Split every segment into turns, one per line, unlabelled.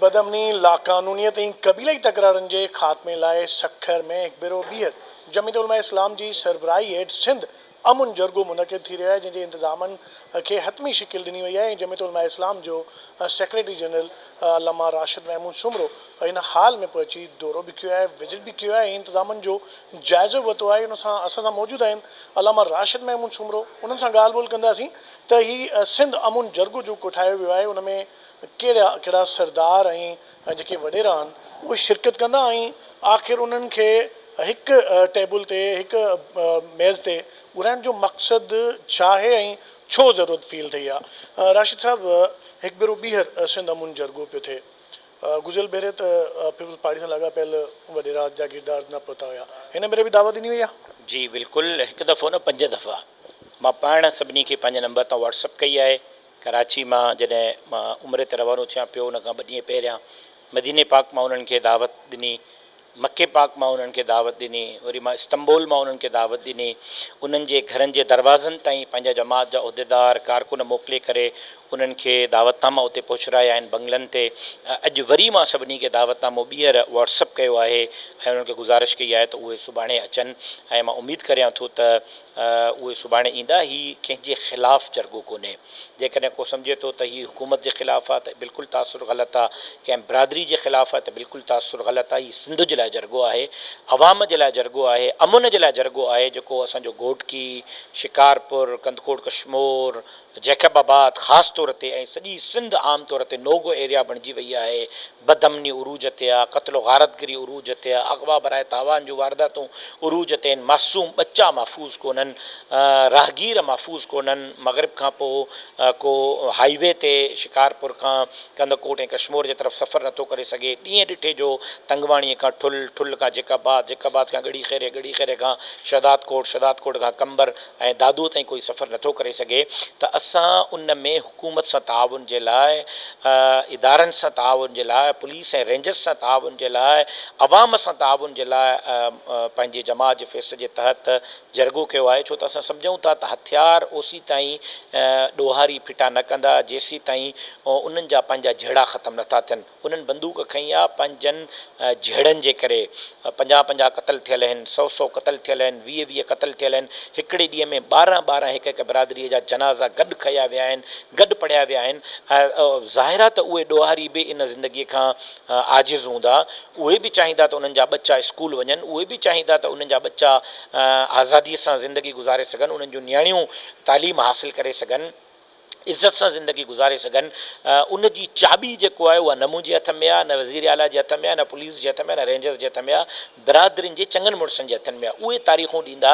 بدامني، لاقانونيت ۽ قبيلائي تڪرارن جي خاتمي لاء سکر ۾ هڪ ڀيرو ٻيهر جمعيت علماء اسلام جي سربراهي هيٺ سنڌ امن جرڳو منعقد ٿي رهيو آهي جنهن جي انتظامن کي حتمي شڪل ڏني وئي آهي ۽ جمعيت علماء اسلام جو سيڪريٽري جنرل علامه راشد محمود سومرو هن هال ۾ پهچي دورو به ڪيو آهي وزٽ به ڪيو آهي ۽ انتظامن جو جائزو به ورتو آهي ان سان اسان سان موجود آهن علامه راشد محمود سومرو انهن سان ڳالهه ٻولهه ڪنداسين ته هي سنڌ امن جرڳو جو ڪوٺايو ويو آهي ان ۾ ڪهڙا ڪهڙا سردار ۽ جيڪي وڏيرا آهن اهي شرڪت ڪندا ۽ آخر انهن کي هڪ ٽيبل تي هڪ ميز تي گهرائڻ جو مقصد ڇا آهي ۽ ڇو ضرورت فيل ٿئي آ راشد صاحب هڪ ڀيرو ٻيهر سنڌ امن جرڳو پيو ٿئي گذريل ڀيري ته پيپلز پارٽي سان لاڳاپيل وڏيرا جاگيردار نه پهتا هيا هن ڀيري به دعوت ڏني وئي آ؟
جي بلڪل هڪ دفعو نه پنج دفعا مان پاڻ سڀني کي پنهنجي نمبر تان واٽس اپ ڪئي آهي ڪراچي مان جڏهن مان عمري تي روانو ٿيان پيو ان کان ٻه ڏينهن پهريان مديني پاڪ مان انهن کي دعوت ڏني، مڪي پاڪ مان انهن کي دعوت ڏني، وري مان استنبول مان انهن کي دعوت ڏني، انهن جي گهرن جي دروازن تائين پنهنجا جماعت جا عهديدار، ڪارڪن موڪلي ڪري انهن کي دعوت ناما اتي پهچرايا آهن بنگلن تي. اڄ وري مان سڀني کي دعوت نامو ٻيهر واٽس اپ ڪيو آهي ۽ انهن کي گذارش ڪئي آهي ته اهي سڀاڻي اچن ۽ مان اميد ڪريان ٿو ته اهي سڀاڻي ايندا، هي ڪنهن جي خلاف جرڳو ڪونهي. جيڪڏهن ڪو سمجهي ٿو ته هي حڪومت جي خلاف آهي ته بلڪل تاثر غلط آهي، ڪنهن برادري جي خلاف آهي ته بلڪل تاثر غلط آهي، هي سنڌ جي لاء جرڳو آهي، عوام جي لاء جرڳو آهي، امن جي لاء جرڳو آهي، جيڪو اسان جو گهوٽڪي، شڪارپور، ڪنڌڪوٽ ڪشمور، جيڪب آباد خاص طور تي ۽ سڄي سنڌ عام طور تي نوگو ايريا بڻجي وئي آهي، بدامني عروج تي آ، قتل و غارتگري عروج تي آ، اغوا براء تاوان جون وارداتون عروج تي آهن، معصوم ٻچا محفوظ ڪونهن، راهگير محفوظ ڪونهن، مغرب کان پوء ڪو هائي وي تي شڪارپور کان ڪنڌڪوٽ ۽ ڪشمور جي طرف سفر نٿو ڪري سگهي، ڏينهن ڏٺي جو تنگواڻي کان ٺل، ٺل کان جيڪب آباد، جيڪب آباد کان ڳڙهي خيري، ڳڙهي خيري کان شهدادڪوٽ، شهدادڪوٽ کان قمبر ۽ دادوء تائين ڪوئي سفر نٿو ڪري سگهي ته اسان ان ۾ حڪومت سان تعاون جي لاء، ادارن سان تعاون جي لاء، پوليس ۽ رينجرز سان تعاون جي لاء، عوام سان تعاون جي لاء پنهنجي جماعت جي فيصلي جي تحت جرڳو ڪيو آهي ڇو ته اسان سمجهون ٿا ته هٿيار اوسيتائين ڏوهاري ڦٽا نه ڪندا جيسيتائين انهن جا پنهنجا جهيڙا ختم نٿا ٿين. انهن بندوق کنئي آ پنهنجن جهيڙن جي ڪري پنجاهه پنجاهه قتل ٿيل آهن، سئو سئو قتل ٿيل آهن، ويهه ويهه قتل ٿيل آهن، هڪڙي ڏينهن ۾ ٻارهن ٻارهن هڪ هڪ برادريء جا جنازا گڏ کنيا ويا آهن، گڏ پڙهيا ويا آهن، ظاهر آ ته اهي ڏوهاري به ان زندگيء کان عاجز هوندا، اهي به چاهيندا ته انهن جا ٻچا اسڪول وڃن، اهي به چاهيندا ته انهن جا ٻچا آزاديء سان زندگي گذاري سگهن، انهن جون نياڻيون تعليم حاصل ڪري سگهن. عزت سان زندگي گذاري سگهن ان جي چاٻي جيڪو آهي اها نه منهنجي هٿ ۾ آهي نه وزير اعليٰ جي هٿ ۾ آهي نه پوليس جي هٿ ۾ آهي نه رينجرز جي هٿ ۾ آهي برادرين جي چڱن مڙسن جي هٿن ۾ آهي اهي تاريخون ڏيندا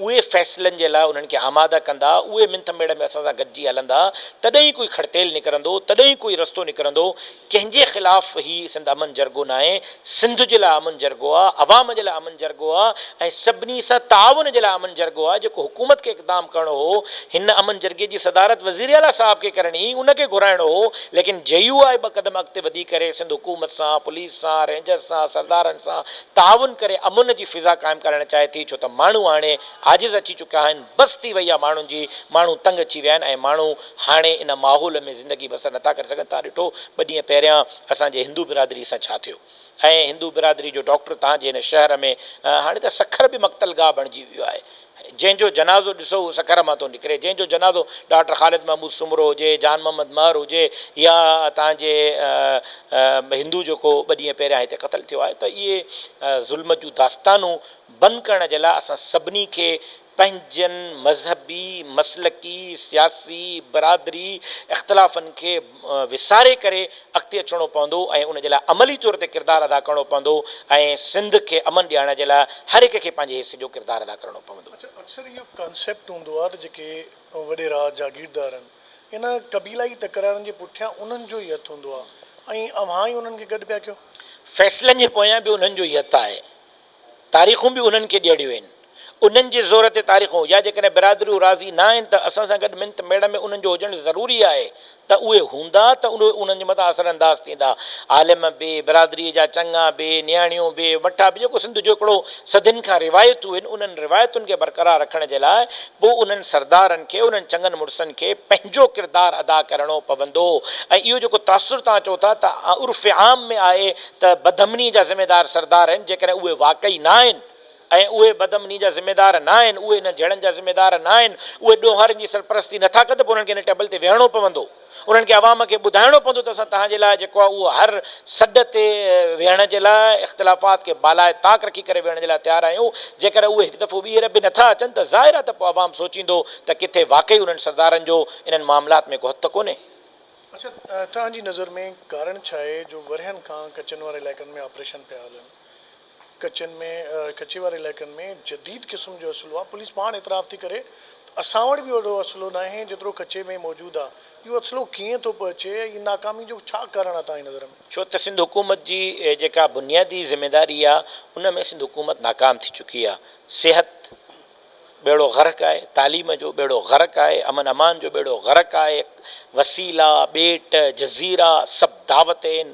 اهي فيصلن جي لاء انهن کي آماده ڪندا اهي منٿ ميڙ ۾ اسان سان گڏجي هلندا تڏهن ئي ڪوئي کڙتيل نڪرندو تڏهن ئي ڪوئي رستو نڪرندو ڪنهن جي خلاف هي سنڌ امن جرڳو ناهي، سنڌ جي لاء امن جرڳو آ، عوام جي لاء امن جرڳو آ ۽ سڀني سان تعاون جي لاء امن جرڳو آ، جيڪو حڪومت کي اقدام ڪرڻو هو، هن امن جرڳي جي صدارت وزيراعليٰ صاحب کي ڪرڻي هئي، ان کي گهرائڻو هو، ليڪن جي يو آء ٻه قدم اڳتي وڌي ڪري سنڌ حڪومت سان، پوليس سان، رينجرز سان، سردارن سان تعاون ڪري امن جي فضا قائم ڪرائڻ چاهي ٿي، ڇو ته ماڻهو هاڻي عاجز اچي چڪا آهن، بس ٿي وئي آ ماڻهن جي، ماڻهو تنگ اچي ويا آهن ۽ ماڻهو هاڻي ان ماحول ۾ زندگي بسر نٿا ڪري سگهن، توهان ڏٺو ٻه ڏينهن پهريان اسان جي هندو برادري سان ڇا ٿيو ۽ هندو برادري جو ڊاڪٽر توهان جي هن شهر ۾ هاڻي ته سکر به مقتل گاهه بڻجي ويو آهي جنهن جو جنازو ڏسو اهو سکر مان ٿو نڪري جنهن جو جنازو ڊاڪٽر خالد محمود سومرو هجي جان محمد مهر هجي يا توهان جي هندو جيڪو ٻه ڏينهن پهريان هتي قتل ٿيو آهي ته اهي ظلم جون داستانون بند ڪرڻ جي لاء اسان سڀني کي پنهنجن مذهبي، مسلڪي، سياسي، برادري اختلافن کي وساري ڪري اڳتي اچڻو پوندو ۽ ان جي لاء عملي طور تي ڪردار ادا ڪرڻو پوندو ۽ سنڌ کي امن ڏيارڻ جي لاء هر هڪ کي پنهنجي حصي جو ڪردار ادا ڪرڻو پوندو.
اڇا اڪثر اهو ڪانسيپٽ هوندو آهي ته جيڪي وڏيرا جاگيردار آهن ان قبيلائي تڪرارن جي پٺيان انهن جو ئي هٿ هوندو آهي ۽ اوهان ئي انهن کي گڏ پيا ڪيو.
فيصلن جي پويان به انهن جو ئي هٿ آهي. تاريخون به انهن کي ڏيڻيون آهن. انهن جي زور تي تاريخون يا جيڪڏهن برادريون راضي نه آهن ته اسان سان گڏ منت ميڙ ۾ انهن جو هجڻ ضروري آهي ته اهي هوندا ته اهي انهن جي مٿان اثر انداز ٿيندا. عالم به، برادريء جا چڱا به، نياڻيون به، مٺا به جيڪو سنڌ جو هڪڙو صدين کان روايتون آهن انهن روايتن کي برقرار رکڻ جي لاء پوء انهن سردارن کي انهن چڱن مڙسن کي پنهنجو ڪردار ادا ڪرڻو پوندو ۽ اهو جيڪو تاثر توهان چئو ٿا ته عرف عام ۾ آهي ته بدامني جا ذميدار سردار آهن جيڪڏهن اهي واقعي نه آهن ۽ اهي بدامني جا ذميدار نه آهن، اهي انهن جهيڙن جا ذميدار نه آهن، اهي ڏوهارين جي سرپرستي نه ٿا ڪن ته پوء انهن کي ان ٽيبل تي ويهڻو پوندو، انهن کي عوام کي ٻڌائڻو پوندو ته اسان توهان جي لاء جيڪو آهي اهو هر سڏ تي ويهڻ جي لاء اختلافات کي بالائي طاق رکي ڪري ويهڻ جي لاء تيار آهيون، جيڪڏهن اهي هڪ دفعو ٻيهر به نه ٿا اچن ته ظاهر آهي ته پوء عوام سوچيندو ته ڪٿي واقعي انهن سردارن جو انهن معاملات ۾ ڪو هٿ ته ڪونهي.
اڇا توهان جي نظر ۾ ڪارڻ ڇا آهي جو ورهين کان ڪچن واري علائقن ۾ آپريشن پيا هلن؟ ڪچن ۾ ڪچي واري علائقن ۾ جديد قسم جو اسلحو آ پوليس پاڻ اعتراف ٿي ڪري ته اسان وٽ به اهڙو اسلحو ناهي جيترو ڪچي ۾ موجود آ اهو اسلحو ڪيئن ٿو پهچي ۽ ناڪامي جو ڇا ڪارڻ آ توهان جي نظر ۾؟
ڇو ته سنڌ حڪومت جي جيڪا بنيادي ذميداري آ ان ۾ سنڌ حڪومت ناڪام ٿي چڪي آ صحت ٻيڙو غرق آهي، تعليم جو ٻيڙو غرق آهي، امن امان جو ٻيڙو غرق آهي، وسيلا، ٻيٽ، جزيرا سڀ دعوت آهن،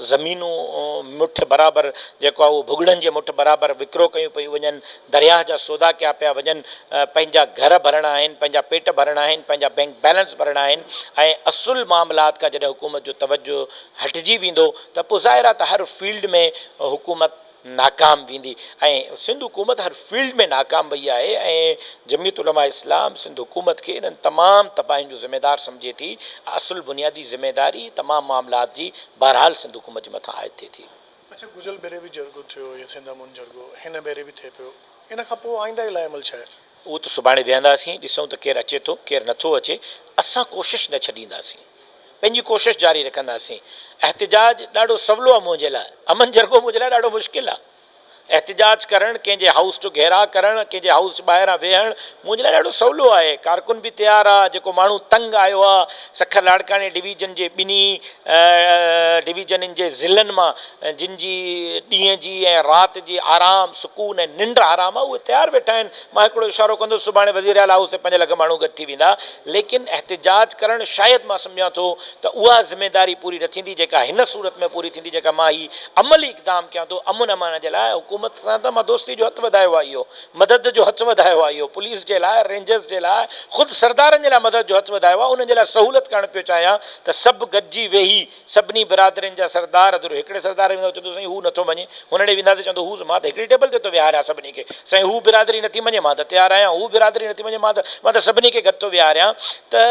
زمينون مٺ برابر جيڪو آهي اهو ڀڳڙن جي مٺ برابر وڪرو ڪيون پيون وڃن، درياهه جا سودا ڪيا پيا وڃن، پنهنجا گهر ڀرڻا آهن، پنهنجا پيٽ ڀرڻا آهن، پنهنجا بئنڪ بيلنس ڀرڻا آهن ۽ اصل معاملات کان جڏهن حڪومت جو توجهه هٽجي ويندو ته پوء ظاهر آهي ته هر فيلڊ ۾ حڪومت ناڪام ويندي ۽ سنڌ حڪومت هر فيلڊ ۾ ناڪام وئي آهي ۽ جمعيت علماء اسلام سنڌ حڪومت کي انهن تمام تباهين جو ذميدار سمجهي ٿي اصل بنيادي ذميداري تمام معاملات جي بهرحال سنڌ حڪومت جي مٿان عائد ٿئي ٿي.
اڇا گذريل ڀيري به جرڳو ٿيو هي سنڌ امن جرڳو هن ڀيري به ٿئي پيو ان کان پوء آئنده جو لائحه عمل ڇا آهي؟
اهو ته سڀاڻي ويهنداسين ڏسون ته ڪير اچي ٿو ڪير نٿو اچي اسان ڪوشش نه ڇڏينداسين. پنهنجي ڪوشش جاري رکنداسين. احتجاج ڏاڍو سولو آهي منهنجي لاء، امن جرڳو منهنجي لاء ڏاڍو مشڪل آهي. احتجاج ڪرڻ، ڪنهن جي هائوس جو گهيراء ڪرڻ، ڪنهن جي هائوس جي ٻاهران ويهڻ منهنجي لاء ڏاڍو سولو آهي. ڪارڪن به تيار آهي، جيڪو ماڻهو تنگ آيو آهي، سکر لاڙڪاڻي ڊويزن جي ٻنهي ڊويزنن جي ضلعن مان جن جي ڏينهن جي ۽ رات جي آرام، سڪون ۽ ننڊ حرام آهي، اهي تيار ويٺا آهن. مان هڪڙو اشارو ڪندس، سڀاڻي وزيراعليٰ هائوس تي پنج لک ماڻهو گڏ ٿي ويندا، ليڪن احتجاج ڪرڻ شايد مان سمجهان ٿو ته اها ذميداري پوري نه ٿيندي جيڪا هن صورت ۾ پوري ٿيندي جيڪا مان هي عملي اقدام ڪيان ٿو امن امان جي لاء حڪومت سان ته مان دوستي جو هٿ وڌايو آهي اهو مدد جو هٿ وڌايو آهي اهو پوليس جي لاء رينجرز جي لاء خود سردارن جي لاء مدد جو هٿ وڌايو آهي انهن جي لاء سهولت ڪرڻ پيو چاهيان ته سڀ گڏجي ويهي سڀني برادرين جا سردار ادر هڪڙي سردار ويندو چوندو سائين هو نٿو مڃي هن ڏي ويندا ته چوندو هو مان ته هڪڙي ٽيبل تي ٿو ويهاريان سڀني کي سائين هو برادري نٿي مڃي مان ته تيار آهيان هو برادري نٿي مڃي مان ته مان ته سڀني کي گڏ ٿو ويهاريان ته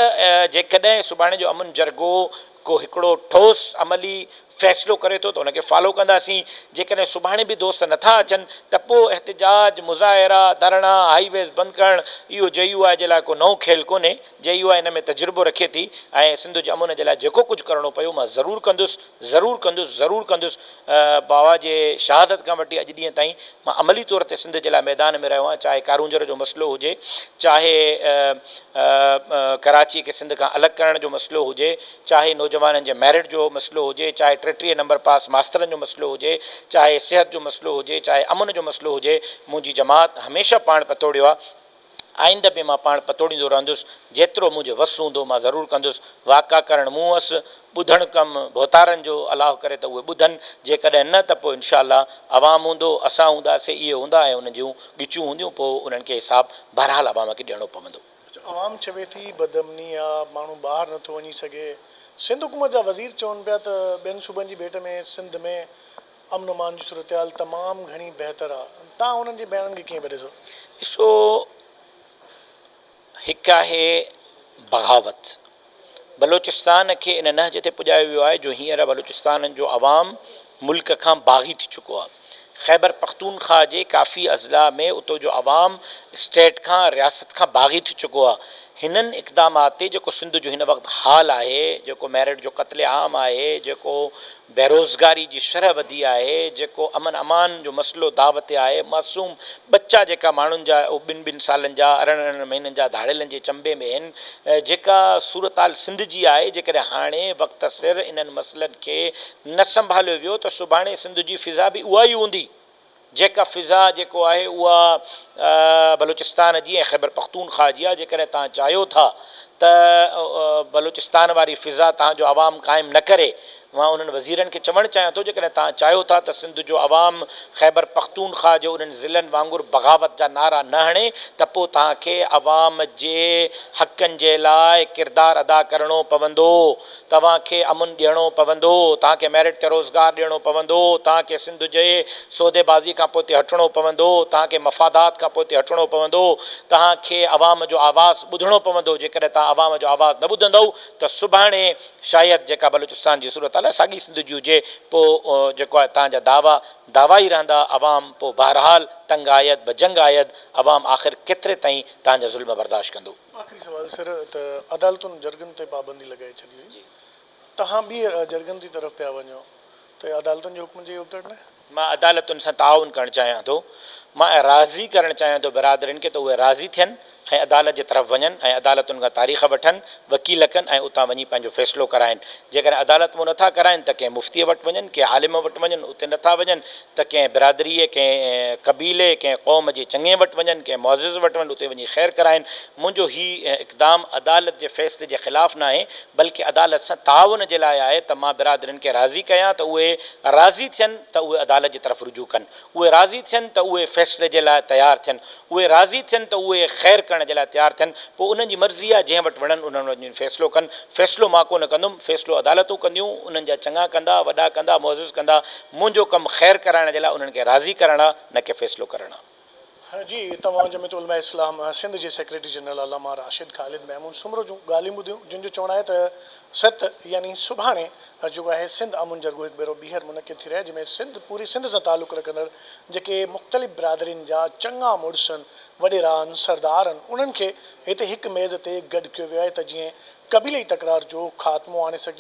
جيڪڏهن سڀاڻي جو امن جرڳو ڪو هڪڙو ٺوس عملي فيصلو ڪري ٿو ته ان کي فالو ڪنداسين جيڪڏهن سڀاڻي به دوست نٿا اچن ته پوء احتجاج مظاهرا ڌرڻا هائي ويز بند ڪرڻ اهو جي يو آء جي لاء ڪو نئون کيل ڪونهي جي يو آء ان ۾ تجربو رکي ٿي ۽ سنڌ جي امن جي لاء جيڪو ڪجهه ڪرڻو پيو مان ضرور ڪندس، ضرور ڪندس، ضرور ڪندس. بابا جي شهادت کان وٺي اڄ ڏينهن تائين مان عملي طور تي سنڌ جي لاء ميدان ۾ رهيو آهيان چاهي ڪارونجهر جو مسئلو هجي، چاهي ڪراچي کي سنڌ کان الڳ ڪرڻ جو مسئلو هجي، چاهي نوجوانن جي ميرٽ جو مسئلو هجي، چاهي 33 نمبر پاس ماسترن جو مسئلو هجي، چاهي صحت جو مسئلو هجي، چاهي امن جو مسئلو هجي، منهنجي جماعت هميشه پاڻ پتوڙيو آهي. آئنده به مان پاڻ پتوڙيندو رهندس، جيترو منهنجي وس هوندو مان ضرور ڪندس، واڪا ڪرڻ مون وس، ٻڌڻ ڪم ڀوتارن جو، الله ڪري ته اهي ٻڌن، جيڪڏهن نه ته پوء انشاء الله عوام هوندو، اسان هونداسين، اهي هوندا ۽ انهن جون ڳچيون هونديون، پوء انهن کي حساب بهرحال عوام کي ڏيڻو پوندو.
اڇا عوام چوي ٿي بدامني آ، ماڻهو ٻاهر نٿو وڃي سگهي، سنڌ حڪومت جا وزير چون پيا ته ٻين صوبن جي ڀيٽ ۾ سنڌ ۾ امن امان جي صورتحال تمام گهڻي بهتر آ، توهان انهن جي بيانن کي ڪيئن پيا ڏسو؟
ڏسو هڪ آهي بغاوت، بلوچستان کي ان نهج تي پڄايو ويو آهي جو هينئر بلوچستان جو عوام ملڪ کان باغي ٿي چڪو آهي، خيبر پختونخواهه جي ڪافي اضلاع ۾ اتو جو عوام اسٽيٽ کان رياست کان باغي ٿي چڪو آهي، هنن اقدامات تي جيڪو سنڌ جو هن وقت حال آهي، جيڪو ميرٽ جو قتل عام آهي، جيڪو بيروزگاري جي شرح وڌي آهي، جيڪو امن امان جو مسئلو داء تي آهي، معصوم ٻچا جيڪا ماڻهن جا اهي ٻن ٻن سالن جا، ارڙهن ارڙهن مهينن جا ڌاڙيلن جي چنبي ۾ آهن، جيڪا صورتحال سنڌ جي آهي، جيڪڏهن هاڻي وقت سر انهن مسئلن کي نه سنڀاليو ويو ته سڀاڻي سنڌ جي فضا به اها ئي هوندي. جيڪا فضا جيڪو آهي اها بلوچستان جي ۽ خيبر پختونخواهه جي آهي جيڪڏهن توهان چاهيو ٿا ته بلوچستان واري فضا توهان جو عوام قائم نه ڪري مان انهن وزيرن کي چوڻ چاهيان ٿو جيڪڏهن توهان چاهيو ٿا ته سنڌ جو عوام خيبر پختونخواهه جي انهن ضلعن وانگر بغاوت جا نعرا نه هڻي ته پوء توهان کي عوام جي حقن جي لاء ڪردار ادا ڪرڻو پوندو توهان کي امن ڏيڻو پوندو، توهان کي ميرٽ تي روزگار ڏيڻو پوندو، توهان کي سنڌ جي سوديبازي کان پوئتي هٽڻو پوندو، توهان کي مفادات کان پوئتي هٽڻو پوندو، توهان کي عوام جو آواز ٻڌڻو پوندو، جيڪڏهن توهان عوام جو آواز نه ٻڌندؤ ته سڀاڻي شايد جيڪا بلوچستان جي صورتحال آهي ساڳي سنڌ جي هجي، پوء جيڪو آهي توهان جا دعويٰ دعويٰ ئي رهندا، عوام پوء بهرحال تنگ آيد بجنگ آيد، عوام آخر ڪيتري تائين توهان جا ظلم برداشت ڪندو.
آخري سوال سر ته عدالتن جرڳن تي پابندي لڳائي ڇڏي هئي توهان ٻيهر جرڳن جي طرف پيا وڃو ته عدالتن جي حڪمن جي ابتڙ نه؟
مان عدالتن سان تعاون ڪرڻ چاهيان ٿو مان راضي ڪرڻ چاهيان ٿو برادرين کي ته اهي راضي ٿين ۽ عدالت جي طرف وڃن ۽ عدالتن کان تاريخ وٺن وڪيل ڪن ۽ اتان وڃي پنهنجو فيصلو ڪرائن جيڪڏهن عدالت مون نٿا ڪرائن ته ڪنهن مفتيء وٽ وڃن ڪنهن عالم وٽ وڃن اتي نٿا وڃن ته ڪنهن برادريء، ڪنهن قبيلي، ڪنهن قوم جي چڱي وٽ وڃن، ڪنهن معزز وٽ وڃن، اتي وڃي خير ڪرائين. منهنجو هي اقدام عدالت جي فيصلي جي خلاف ناهي، بلڪه عدالت سان تعاون جي لاء آهي ته مان برادرين کي راضي ڪيان ته اهي راضي ٿين ته اهي عدالت جي طرف رجوع ڪن، اهي راضي ٿين ته اهي فيصلي جي لاء تيار ٿين، اهي راضي ٿين ته اهي خير ڪرڻ جي لاء تيار ٿين، پوء انهن جي مرضي آهي، جنهن وٽ وڻن انهن وٽ وڃي فيصلو ڪن، فيصلو مان ڪونه ڪندم، فيصلو عدالتون ڪنديون، انهن جا چڱا ڪندا، وڏا ڪندا، معزز ڪندا، منهنجو ڪم خير ڪرائڻ جي لاء انهن کي راضي ڪرڻ آ، نه ڪي فيصلو ڪرڻ آ.
جي توهان جمعيت علماء اسلام سنڌ جي سيڪريٽري جنرل علامه راشد خالد محمود سومرو جون ڳالهيون ٻڌيون جن جو چوڻ آهي ته ست يعني سڀاڻي جيڪو آهي سنڌ امن جرڳو هڪ ڀيرو ٻيهر منعقد ٿي رهيو آهي جنهن ۾ سنڌ پوري سنڌ سان تعلق رکندڙ جيڪي مختلف برادرين جا چڱا مڙس آهن وڏيرا آهن سردار آهن انهن کي هتي هڪ ميز تي گڏ ڪيو ويو آهي ته جيئن قبيلائي تڪرار جو خاتمو آڻي سگهجي.